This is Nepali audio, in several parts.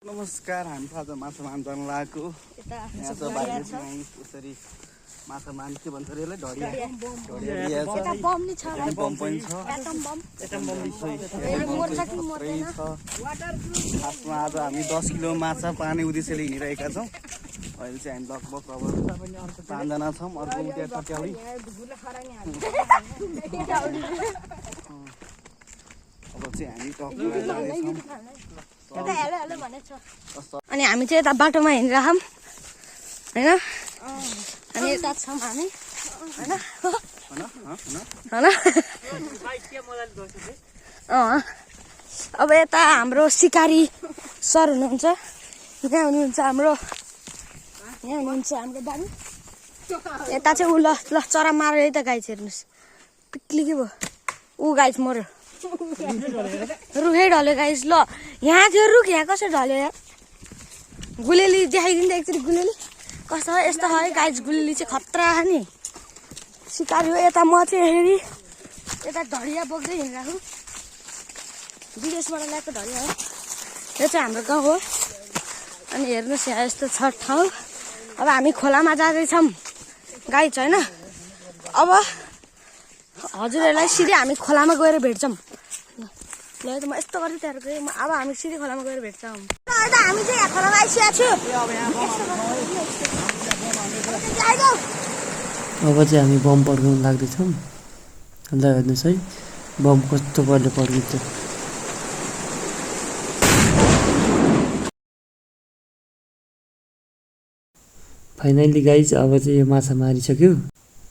नमस्कार, हामी आज माछा मार्न जान लागेको। यहाँ छ भाइले चाहिँ यसरी माछा मार्न के भन्छ रे यसलाई ढडिया छ। बम नि छ, बम पनि छ। Atom bomb. खासमा आज हामी 10 किलो माछा पार्ने उद्देश्यले हिँडिरहेका छौँ। अहिले चाहिँ हामी लगभग अब 5 जना छौँ। अर्को त्यहाँ टट्याउली अब चाहिँ हामी टक्कै जाँदैछौँ। अनि हामी चाहिँ यता बाटोमा हिँडिरहौँ हैन, अनि यता छौँ हामी हैन अब यता हाम्रो सिकारी सर हुनुहुन्छ, यहाँ हुनुहुन्छ हाम्रो बाबु। यता चाहिँ उ ल चरा मारेर है त गाई हेर्नुहोस्, पिक्ली के भयो ऊ गाई मऱ्यो, रुखै ढल्यो गाइस। ल यहाँ थियो रुख, यहाँ कसरी ढल्यो यार? गुलेली देखाइदिन्छ एकचोटि, गुलेली कस्तो हो? यस्तो है गाइस, गुलेली चाहिँ खतरा छ नि, सिकारी हो। यता म चाहिँ हेरी यता ढडिया बोक्दै हिँडिरहेको, विदेशबाट ल्याएको ढडिया हो। यो चाहिँ हाम्रो गाउँ हो। अनि हेर्नुहोस् यहाँ यस्तो छ ठाउँ। अब हामी खोलामा जाँदैछौँ गाइस होइन। अब हजुरहरूलाई सिधै हामी खोलामा गएर भेट्छौँ। ल त म यस्तो गर्दै तयार गरेँ। अब हामी सिधै खोलामा गएर भेट्छौँ। हामी चाहिँ यहाँ खोलामा आइसकेको छु। अब चाहिँ हामी बम पड्काउनु लाग्दैछौँ। अन्त हेर्नुहोस् है बम कस्तो पाराले पड्किन्छ। फाइनली गाइज अब चाहिँ यो माछा मारिसक्यो।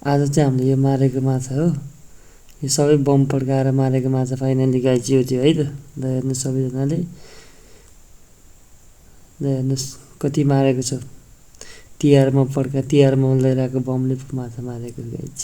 आज चाहिँ हामीले यो मारेको माछा हो, यो सबै बम पड्काएर मारेको माछा फाइनली गाइज यो थियो है त। ल हेर्नुहोस् सबैजनाले, ल हेर्नुहोस् कति मारेको छ। तिहारमा लिएर आएको बमले माछा मारेको गाइज।